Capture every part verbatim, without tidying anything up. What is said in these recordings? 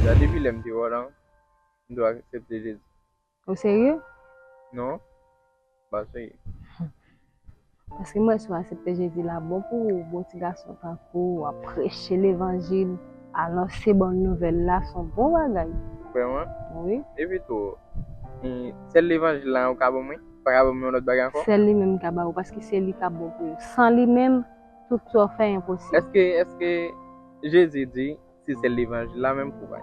Deja depi lè m te wè w la, m tou aksepte Jezi. Ou serye? Non, m pa serye. Paske m wè si w aksepte Jezi l ap bon pou ou, bon ti gason tankou w, w ap preche levanjil, anonse bòn nouvèl la, se yon bon bagay. Vrèman? Wi. Epi tou, e, sèl levanjil la ou ka ban mwen? Pa ka ban mwen yon lòt bagay ankò? Sèl li menm m ka ba ou, paske se li k ap bon pou ou. San li menm, tout sa w fè enposib. Èske, èske Jezi di, se sèl levanjil la menm pou bay?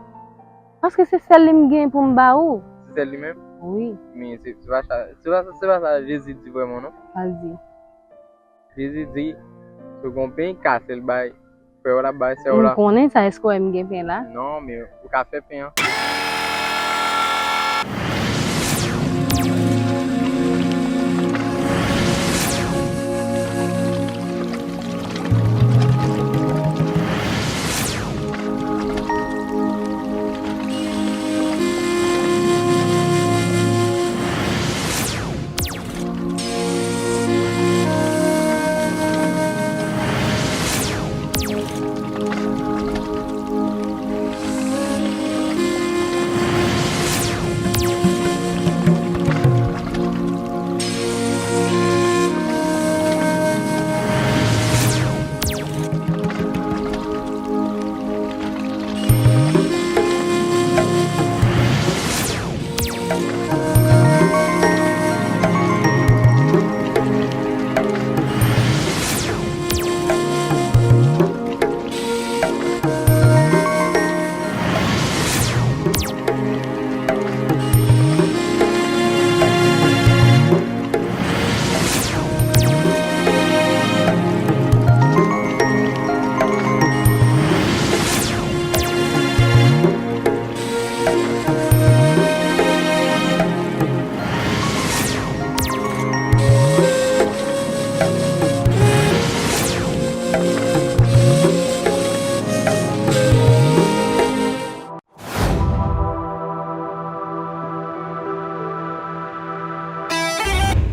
Paske se sèl li m gen pou m ba ou. Se sèl li menm? Wi. Men se, se pa sa, se pa, se pa sa Jezi di vrèman, non. Sa l di? Jezi di, si w gen yon pen kase l bay frè w la, bay sè w la. M konnen sa, èske w wè m gen pen la? Non, men ou ka fè pen an.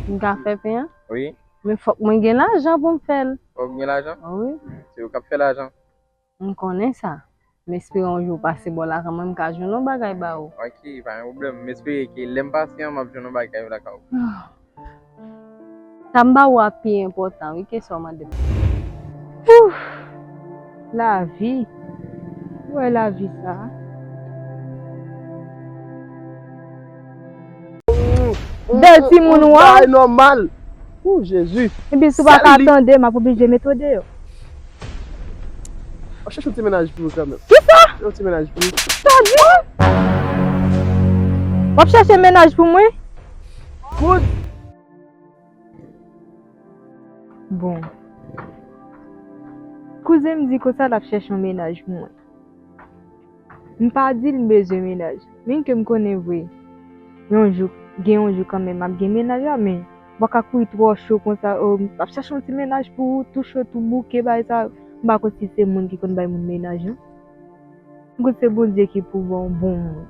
M ka fè pen an? Wi. Men fòk mwen gen lajan pou m fè l. Fòk gen lajan? Wi. Se ou k ap fè lajan. M konnen sa. M espere yon jou w pase bò lakay mwen, m ka jwenn yon bagay ba ou. Ok, pa gen pwoblèm. M espere ke lè m pase an, m ap jwenn yon bagay lakay ou. Sa m ba ou a pi enpòtan, wi, ke sa w mande m. Ouf! Lavi. Ou wè lavi sa a? Bèl timoun ou an. Bagay nòmal. Ou, Jezi. Epi si w pa ka tande, m ap oblije mete w deyò. W ap chèche yon ti mennaj pou ou kanmenm. Kisa? Yon ti mennaj pou ou. Sa di? W ap chèche mennaj pou mwen? Good. Bon. Kouzen m di konsa l ap chèche yon mennaj pou mwen. M pa di l m bezwen mennaj, men ke m konnen vre. Yon jou, gen yon jou kanmenm, m ap gen mennaj la, men m pa ka kouri twò cho konsa, o, m ap chache yon ti mennaj pou ou, tou cho, tou bouke, bagay sa. M pa konn si se moun ki konn bay moun mennaj, non. M konn se Bondye ki pou ba w bon moun.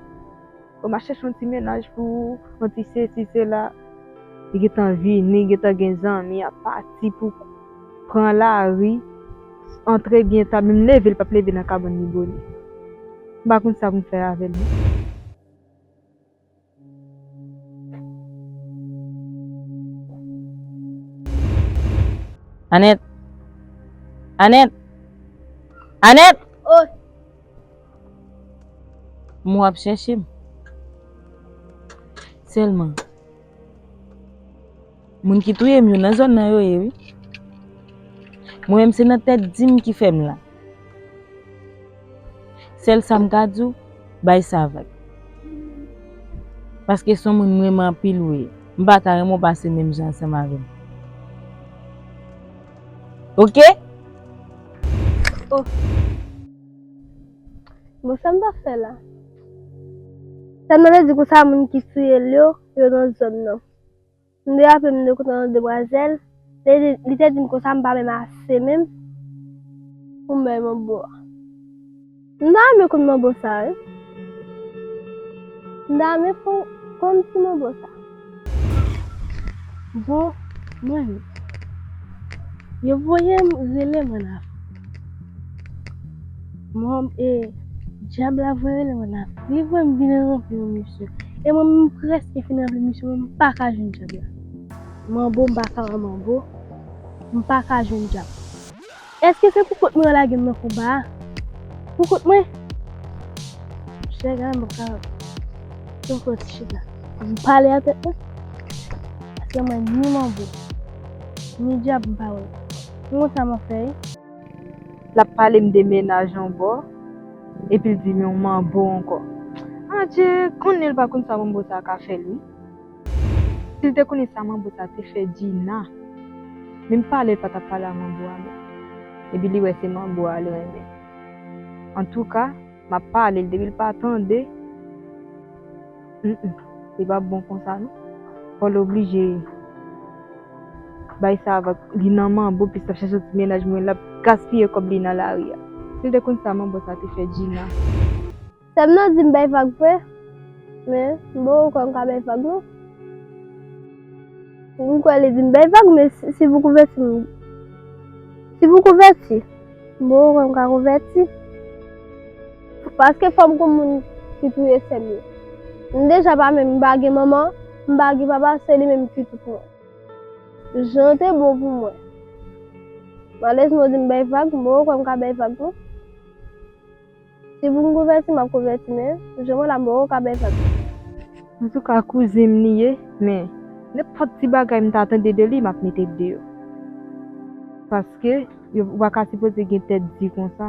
Ou m ap chèche yon ti mennaj pou ou, yon ti sesi, sela. Li gentan vini, gentan gen zanmi, ap pati pou pran lari, antre byen ta, menm leve, l p ap leve nan kabann li bone. M pa konn sa pou m fè avè l, non. Anèt! Anèt! Anèt! Oh! Mwen w ap chèche m. Sèlman, moun ki touye m yo nan zòn nan yo ye, wi. Mwen menm, se nan tèt di m ki fè m la. Sèl sa m ka di w, bay sa vag. Paske se yon moun m renmen anpil ou ye. M pa ta renmen w pase menm jan ansanm avè m. Oke? Oh. Bon, sa m t ap fè la? Sa m t ap di konsa moun ki touye l yo, yo nan zòn nan. M te raple m de kontan yon demwazèl, li, li te di m konsa m pa menm ase menm pou m bay manbo a. M ta renmen konn manbo sa, wi. M ta renmen fon, konn ti manbo sa. Bon, mwen menm. Yo voye m rele m ann Afrik. Mwen, e, Dyab la voye rele mwen la. Li voye m vin ranpli yon misyon. E mwen menm m prèske fin ranpli misyon, men m pa ka jwenn dyab la. Manbo, m pa ka wè manbo. M pa ka jwenn dyab. Èske se pou kont mwen yo lage m nan konba a? Pou kont mwen? Chè, gade m pa ka fè yon ti chita. M pale a tèt mwen. Paske mwen ni manbo, ni dyab m pa wè. M konn sa m ap fè wi. L ap pale m de mennaj yon bò, epi l di m yon manbo ankò. Adje, konnen l pa konn sa manbo sa ka fè l wi. Si l te konnen sa manbo sa te fè Djina, menm pale l pa t ap pale a manbo a menm. Epi li wè se manbo a l renmen. Antouka, m ap pale l, depi l pa tande, mm, mm, li p ap bon konsa non. Fò l oblije bay sa avèk li nan manbo, plis l ap chèche yon ti mennaj mwen, l ap gaspiye kòb li nan lari a. Si l te konn sa manbo sa te fè Djina. Sè m nan di m bay vag vre, men m poko kwè m ka bay vag non. M kwè li di m bay vag, men si, si pou konvèti m, si pou konvèti, m poko kwè m ka konvèti. Paske fò m konn moun ki touye sè m yo. M deja pa menm, m pa gen manman, m pa gen papa, se li menm ki tout mwen. Jan te bon pou mwen. Malèz mwen di m bay vag, m poko kwè m ka bay vag non. Si pou m konvèti, m ap konvèti, men jan mwen la, m poko ka bay vag. Antouka, kouzen m li ye, men nenpòt ti bagay m ta tande de li, m ap mete l deyò. Paske, yo, ou pa ka sipoze gen tèt di konsa.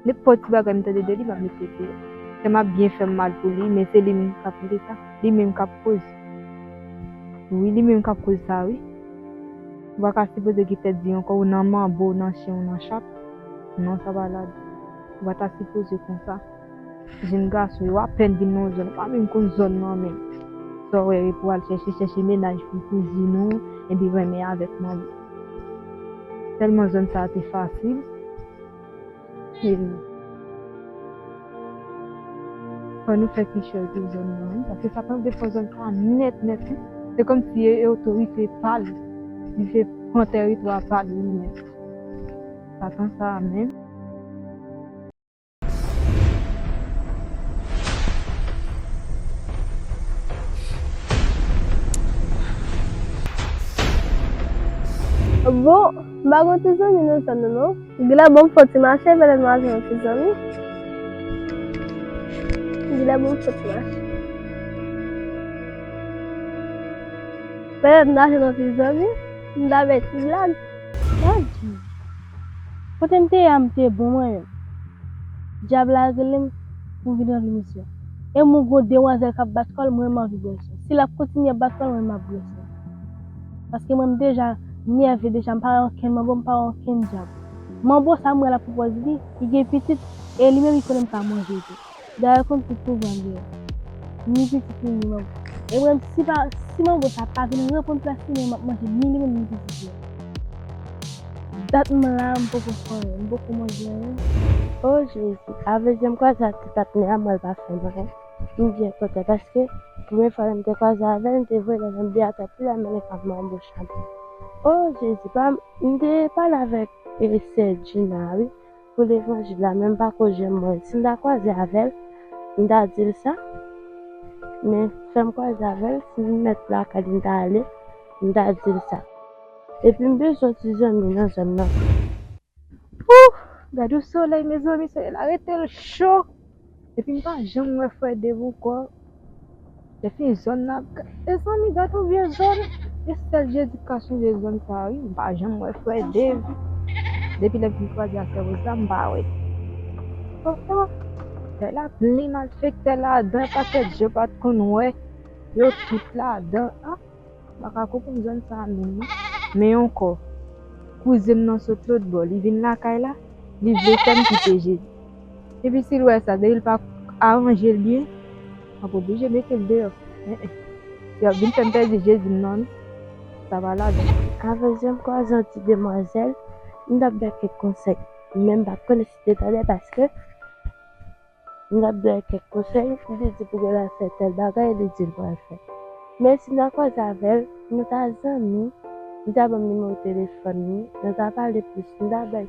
Nenpòt ti bagay m tande de li, m ap mete l deyò. Sè m ap byen fè m mal pou li, men se li menm k ap mete sa. Li menm k ap koz. Wi, li menm k ap koz sa, wi. Ou pa ka sipoze gen tèt di ankò, ou nan manbo, ou nan chen, ou nan chat. Non, sa pa ladan. Ou pa ta sipoze konsa. Jenn gason yo apèn vin nan yon zòn, ou pa menm konn zòn nan menm. Sa w wè pou al chèche, chèche mennaj pou kouzin ou, epi renmen avèk manbo. Tèlman zòn sa a te fasil. Fò nou fè kichòy pou zòn nan, wi, paske sa pral defò zòn sa nèt, nèt, wi. Se kòmsi e, e otorite pa l, li vle pran tèritwa pa l li menm. Satan sa a menm. Bon, m pa gon ti zanmi nan zòn nan non. Genlè bon m fè yon ti mache, petèt m al jwenn yon ti zanmi. Genlè bon m fè yon ti mache. Petèt m ta jwenn yon ti zanmi, m ta fè ti blag. Adje. Kote m te ye a, m te bon mwen menm. Dyab la rele m pou m vin ranpli misyon. E m gon demwazèl k ap bat kò l, mwen m anvi bwè swen. Si l ap kontinye ap bat kò l, mwen m ap bwè swen. Paske mwen m deja nève deja, m pa wè ankenn manbo, m pa wè ankenn dyab. Manbo sa m wè l ap pwopòze li, li gen pitit, e li menm li konnen m ka manje tou. Dayè kòm tout pouvwa m genyen. Ni pitit li, ni manbo. E mwen, si pa, si manbo sa pa vin reponn plas li, men m ap manje ni li menm, ni pitit li. Dat m la, m poko fè anyen, m poko manje anyen. O Jezi, avèk jan m kwaze ak ti patnè a, m wè l pa fè m anyen. M byen kontan paske premye fwa lè m te kwaze avè l, m te voye l nan byen atè pli la, men li pa manbo chanm. O Jezi, pa, m te pale avèk e, sè Djina, wi. Pou levanjil la, men m pako janm wè l. Si m ta kwaze avè l, m ta di l sa. Men fè m kwaze avè l, si m mèt lakay li m ta ale, m ta di l sa. Epi m bezwen ti zanmi nan zòn nan. Ouh! Gade yon solèy, mezanmi, solèy la rete l cho. Epi m pa janm wè frè Dave ankò. Depi zòn nan ap ga-, mezanmi, gade yon vye zòn. E sèl Jezi k ka chanje zòn sa a, wi. M pa janm wè frè Dave. Depi lè m fin kwaze ak sè Roz la, m pa wè l. Oh, oh. Lè la plen malfektè ladan, pakèt je pa t konn wè. Yo tout ladan. Ah, m pa ka konprann zòn sa a menm, non. Men ankò, kouzen m nan sot lòtbò, li vin lakay la, li vle fè m kite Jezi. Epi si l wè sa, depi l pa aranje l byen, m ap oblije mete l deyò. En, en. Y ap vin fè m pèdi Jezi m nan, non. Sa pa ladan. Avèk jan m kwaze yon ti demwazèl, m t ap bay kèk konsèy. Men m pa t konnen si l te tande paske m t ap bay kèk konsèy, m te di pou l al fè tèl bagay, li di l pral fè. Men si m ta kwaze avè l, nou ta zanmi, li ta ban m nimewo telefòn li, nou ta pale plis, m ta bay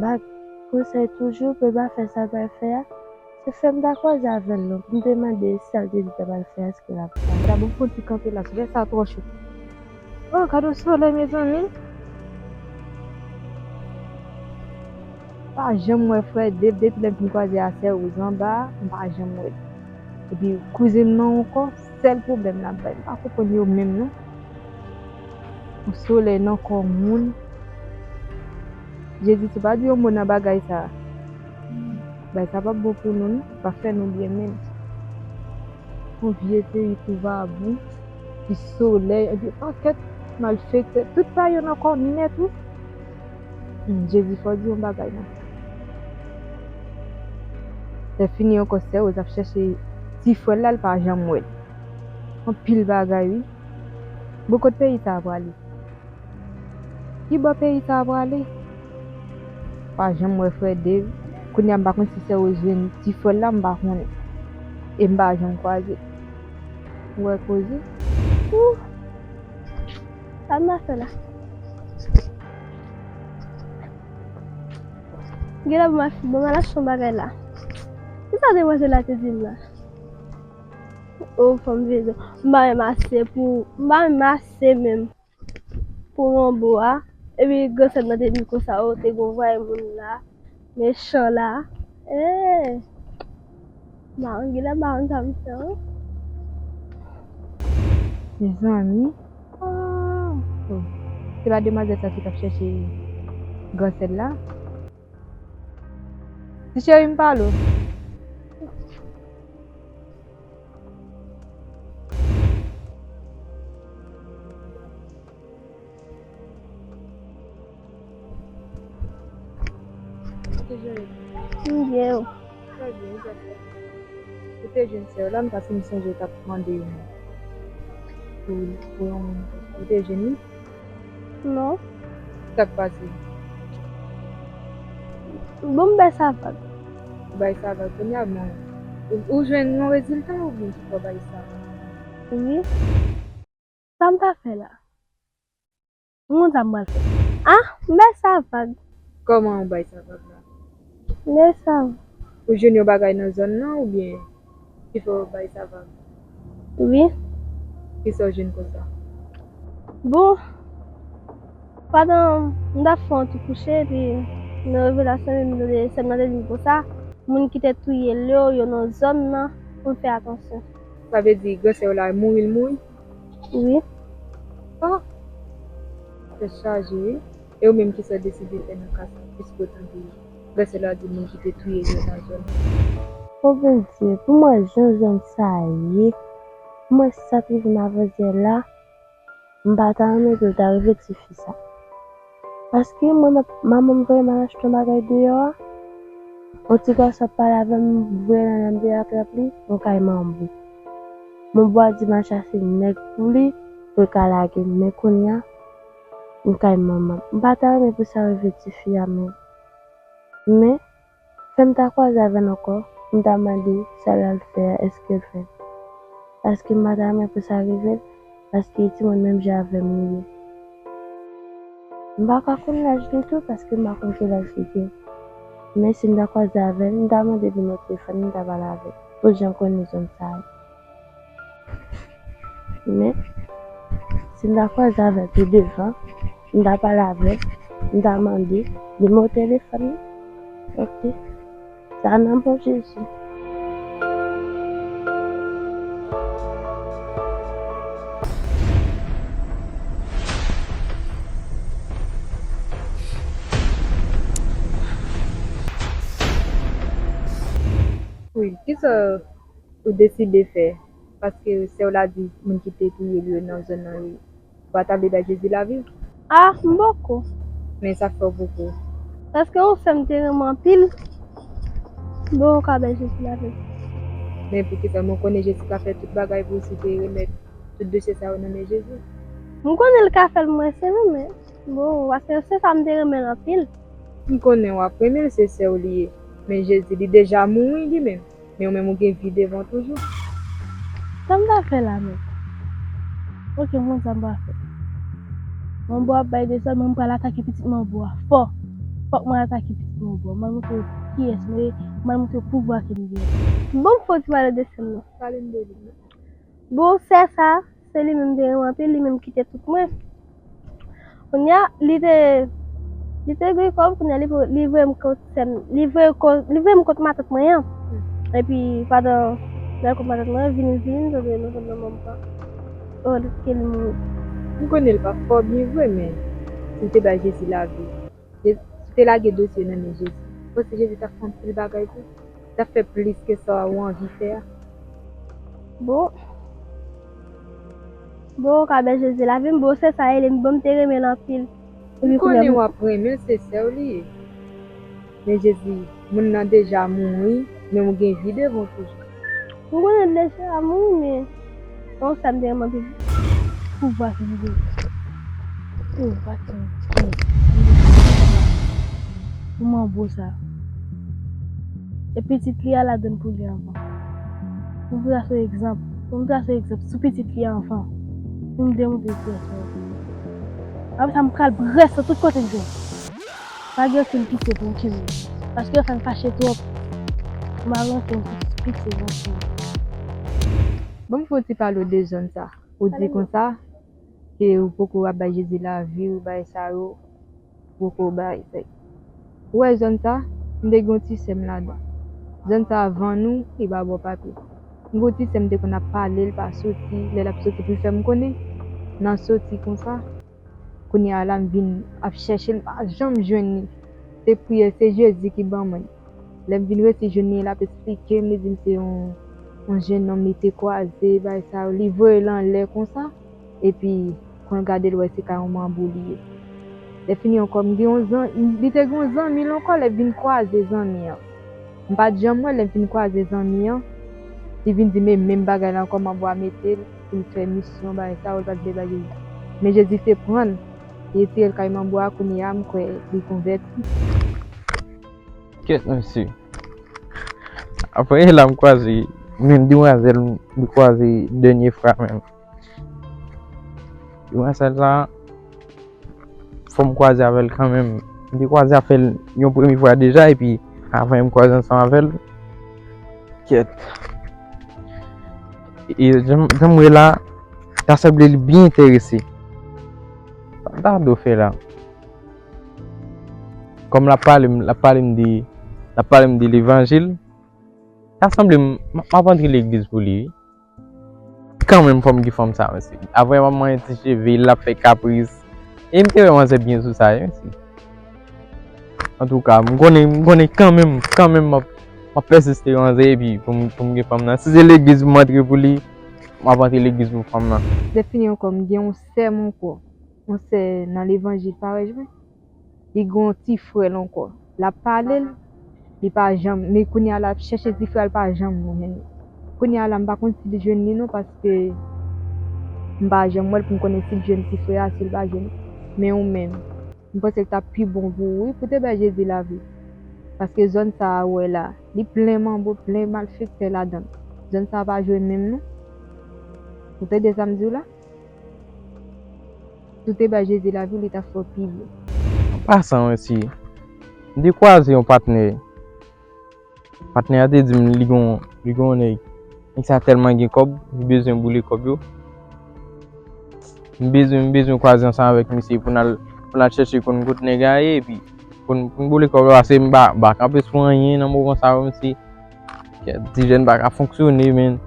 Ba konsèy toujou pou l pa fè sa l pral fè a. Se fè m ta kwaze avè l non, pou m te mande sa l te di l t ap al fè a, èske l ap fè. Dabò m konn ti kanpe la, solèy sa twò cho. Oh, gade yon solèy, mezanmi. Pa janm wè frè Dave, depi lè m fin kwaze a sè Rose anba a, m pa janm wè l. Epi kouzen m nan ankò, sèl pwoblèm l ap bay. M pa konprann yo menm non. Yon solèy nan kò moun. Jezi, si w pa di yon mo nan bagay sa a, bagay sa p ap bon pou nou non, p ap fè nou byen menm. Yon vye peyi tou vagabon, ti solèy, epi pakèt malfektè, tout pa yo nan kò nèt wi. Hmm, Jezi, fò w di yon bagay non. Lè fini ankò, sè Rose ap chèche ti frè l la, l pa janm wè l. Anpil bagay wi. Bon, kot peyi sa a prale? Ki bò peyi sa a prale? Pa janm wè frè Dave. Kounye a m pa konn si sè Rose jwenn ti frè l la, m pa konnen. E m pa janm kwaze. Ou wè koze? Ooh! Sa m ap fè la? Gen la pou m al achte yon bagay la. Kisa demwazèl la te di m la? Oh, fanm vye jan. M pa menm ase pou, m pa menm ase menm pou manbo a. Epi gran sè m nan te di m konsa, oh, te gon vwaye moun la, mechan la. Eh, mawon, gen la mawon sa m fè, wi. Mezanmi. Oh, oh. Se pa demwazèl sa ki t ap chèche gran sè l la? Ti cheri, m pale w. Ou te jwenn? M byen, ou? Trè byen, ou fè fè. Ou te jwenn sè w la, m ta fin sonje w t ap mande yon moun. Pou, pou yon moun. Ou te jwenn li? Non. Sa k pase? Bon, m bay sa vag. Ou bay sa vag kounye a, bon. Ou, ou jwenn yon rezilta oubyen ki fè w bay sa vag? Wi. Sa m ta fè la? M konn sa m pral fè. Ah, m bay sa vag. Kòman ou bay sa vag la? M bay sa. Ou jwenn yon bagay nan zòn nan oubyen ki fè w bay sa vag? Wi. Kisa w jwenn konsa? Bon, pandan m t ap fè yon ti kouche, epi nan revelasyon, m tande sè m nan te di m konsa, moun ki te touye l yo, yo nan zòn nan, pou m fè atansyon. Sa vle di, gran sè w la mouri, l mouri? Wi. Ah! Tèt chaje, wi. E ou menm, kisa w deside fè nan ka sa, piske w tande gran sè w la di moun ki te touye l yo nan zòn nan? O Bondye, pou mwen, jan zòn sa ye, pou mwen, sa k rive m avanyè la, m pa ta renmen pou l ta rive tifi sa. Paske mwen, m ap, manman m voye m al achte yon bagay deyò a. Yon ti gason ap pale avè m, m voye nan men m deyò ak lapli, m kay manbo. Manbo a di m al chache nèg pou li, pou l ka lage m. Men kounye a, m kay manman m. M pa ta renmen pou sa rive tifi a menm. Men, fè m ta kwaze avè l ankò, m ta mande sa l al fè a, èske l fè l. Paske m pa ta renmen pou sa rive l, paske li timoun menm jan avè m li ye. M pa ka konn laj li tou, paske m pa konn ki laj li gen. Men si m ta kwaze avè l, m ta mande nimewo telefòn li, m ta pale avè l, pou jan m konnen zòn sa a ye. Men, si m ta kwaze avè l pi devan, m ta pale avè l, m ta mande nimewo telefòn li. Ok. Sa nan bon Jezi. Wi, kisa ou deside fè, paske sè w la di moun ki te touye l yo nan zòn nan, yo pa ta vle bay Jezi lavi? Ah, m poko. Men sa k fè w poko? Paske yon sè m te renmen anpil, m poko ka bay Jezi lavi. Men poukisa? Men w konnen Jezi ka fè tout bagay pou w si w te remèt tout dosye sa yo nan men Jezi? M konnen l ka fè l mwen, se vre, men bon, paske se sa m te renmen l anpil. M konnen w ap renmen l, se sè w li ye, men Jezi, li deja mouri li menm. Men ou menm ou gen vi devan w toujou. Sa m ta fè la menm? Ok, m konn sa m pral fè. Manbo ap bay dezòd, men m pral atake pitit manbo a fò. Fòk mwen atake pitit manbo a. Mwen montre w kiyès mwen ye, M pral montre w pouvwa ke m gen. Bon, m fè w ti pale de sè m nan. Pale m de li. Bon, sè sa, se li menm m te renmen anpil, li menm ki te tout mwen. Kounye a, li te, li te gen kòb, kounye a, li, li voye m kot sè m, li voye ko-, li voye m kot matant mwen an. Epi, pandan, lè kot matant mwen an, vini, vini, tande nou konn nan manm pa. Oh, ke li mouri. M konnen l pa fò byen vre, men si l te bay Jezi lavi, Jezi, si w te lage dosye nan men Jezi, ou panse Jezi t ap fè anpil bagay pou ou? T ap fè plis ke sa ou anvi fè a? Bon. Bon, ou ka bay Jezi lavi m, bon, sè sa e li, bon, m te renmen l anpil. M konnen w ap renmen l, se sè w li ye. Men Jezi, moun nan deja mouri, men ou gen vi devan w toujou. M konnen l deja mouri, men se yon sè m te renmen anpil. Pouvwa ki gen. Pouvwa ki gen. Pou manbo sa. E pitit li a ladann pou li anvan. Pou m trase egzanp. Pou m trase egzanp sou pitit li a anvan. Pou m demontre kiyès mwen ye. Apre sa, m pral brès nan tout kote m jwenn. Pa gen okenn pitye pou m kenbe. Paske yo fè m fache twòp. M pa gen okenn pitye pou m kenbe. Bon, m fè yon ti pale w de zòn sa. Ou di konsa, ke ou poko ap bay Jezi lavi w, bay sa yo, poko bay sa. Ou wè zòn sa, m te gen yon ti sè m ladan. Zòn sa vann ou, li pa ba w papye. M gen yon ti sè m te konn ap pale, l pa soti, lè l ap soti pou l fè m konnen, nan soti konsa. Kounye a la, m vin ap chèche l, m pa janm jwenn li. Se priyè, se Jezi ki ban mwen. Lè m vin resi jwenn li, l ap esplike m, li di m se yon, yon jennonm li te kwaze, bagay sa yo, li voye l anlè konsa, epi, kon l gade l wè se ka yon manbo li ye. Lè fini ankò, m gen yon zan-, li te gen yon zanmi l ankò, lè m vin kwaze zanmi an. M pa t janm wè, lè m vin kwaze zanmi an, li vin di m e menm bagay la ankò, manbo a mete l pou l fè misyon, bagay sa yo, l pa t vle bay Jezi. Men Jezi te pran l, li retire l kay manbo a, kounye a, m kwè li konvèti. Kèt, mesye. Apre la, m kwaze menm demwazèl m kwaze dènye fwa menm. Demwazèl la, fò m kwaze avè l kanmenm. M te kwaze avè l yon premye fwa deja, epi avan m kwaze ansanm avè l. Kèt. E jan, jan m wè la, ta sanble li byen enterese. Sa m ta dwe fè la? Kòm l ap pale m, l ap pale m de, l ap pale m de levanjil, ta sanble m, m ap antre legliz pou li, wi. Kanmenm, fò m gen fanm sa, mesye. Apre, m ap manyen ti cheve, l ap fè kapris. E m te wè manzè byen sou sa, wi, mesye. Antouka, m konnen, m konnen kanmenm, kanmenm, m ap, m ap pèsiste manzè, epi pou m, pou m gen fanm nan. Si se legliz pou m antre pou li, m ap antre legliz pou fanm nan. Lè fini ankò, m gen yon sè m ankò. Yon sè nan levanjil parèy mwen. Li gen yon ti frè l ankò. L ap pale l, li pa janm, men kounye a l ap chèche ti frè a, l pa janm jwenn li. Kounye a la, m pa konn si l jwenn li non, paske m pa janm wè l pou m konnen si l jwenn ti frè a, si l pa jwenn li. Men ou menm, m panse l t ap pi bon pou ou, wi, pou te bay Jezi lavi. Paske zòn sa a ou wè la, li plen manbo, plen malfektè ladan l. Zòn sa a pa jwe menm non. Ou tande sa m di w la? Si w te bay Jezi lavi w, li t ap fè w pi byen. An pasan, mesye, m te kwaze yon patnè. Patnè a te di m li gon, li gon nèg. Nèg sa tèlman gen kòb, li bezwen boule kòb yo. M bezwen, m bezwen kwaze ansanm avèk misye pou n al, pou n al chèche konn kot nèg la ye, epi pou n, pou n boule kòb yo, paske m pa, m pa kanpe sou anyen nan moman sa yo, mesye. Kèt, ti jèn pa ka fonksyone, men.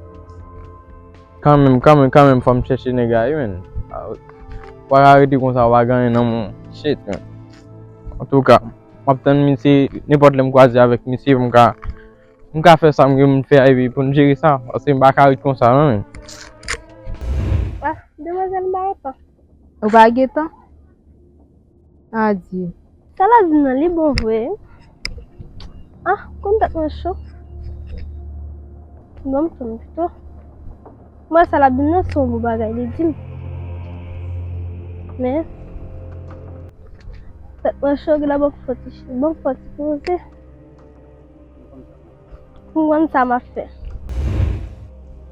Kanmenm, kanmenm, kanmenm, fò m chèche nèg la, wi, men. Ah, w pa ka rete konsa, w pa gen anyen nan men w. Shit, men. Antouka, m ap tann misye, nenpòt lè m kwaze avèk misye, m ka, m ka fè sa m gen pou m fè a, epi pou n jere sa, paske m pa ka ret konsa, non, men. Ah, demwazèl, m pa gen tan. Ou pa gen tan? Adye. Sa l ap di m nan, li bon vre. Ah, konn tèt mwen cho. Ban m tann pito. Mwen, sa l ap di m nan, se yon bon bagay li di m. Men, tèt mwen cho, gen lè ban m fè ti, ban m fè ti poze. Pou m konn sa m ap fè.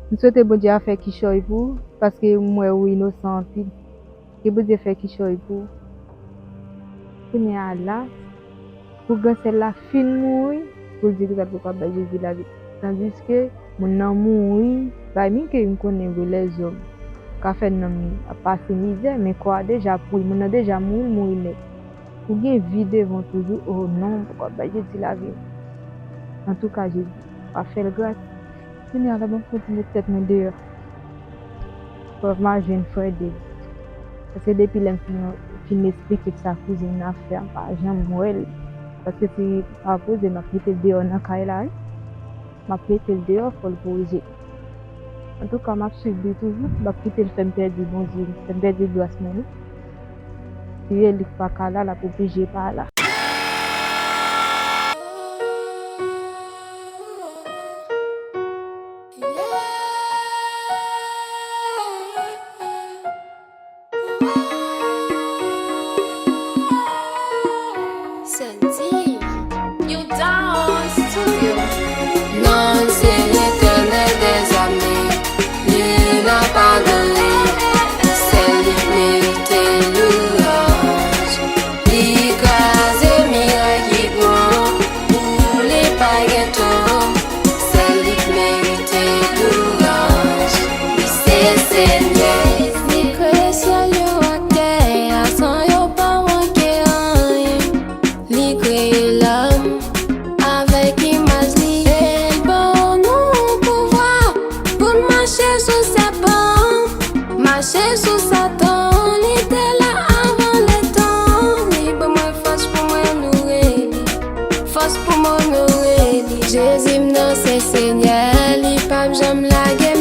M swete Bondye a fè kichòy pou ou, paske m wè ou inosan anpil. Ke Bondye fè kichòy pou ou. Kounye a la, pou gran sè l la fin mouri, pou l di ki sa l poko ap bay Jezi lavi. Tandiske moun nan mouri, bay Mike m konnen vre lèzòm ka fè nanm li ap pase mizè, men kò a deja pouri, moun nan deja mouri, l mouri nèt. Ou gen vi devan w toujou, o non, m poko ap bay Jezi lavi m. Antouka, Jezi, w ap fè l gras. Kounye a la, ban m kontinye tèt mwen deyò. Prèv m a jwenn frè Dave. Paske depi lè m fin, fin esplike sa kouzen nan fè a, m pa janm wè l. Paske si pa poze, m ap mete l deyò nan kay la, wi. M ap mete l deyò, fò l poze. Antouka, m ap swiv li toujou. M ap kite l fè m pèdi Bondye, fè m pèdi gras mwen, wi. Si Elik pa ka la, l ap oblije pa la. Sandy, you down studio. Non, se Letènèl dèzame, li n ap adore, sèl li merite louanj. Li kraze miray ki pran, pou li pa gen to, sèl li k merite louanj. Li se Senyè. Li kreye syèl yo ak tè a, san yo pa manke anyen. Li kreye lòm avèk imaj li. E l ban nou pouvwa pou n mache sou sèpan, mache sou Satan. Li te la avan letan. Li ban mwen fòs pou mwen onore li, fòs pou m onore li. Jezi m nan se Senyè, li p ap janm lage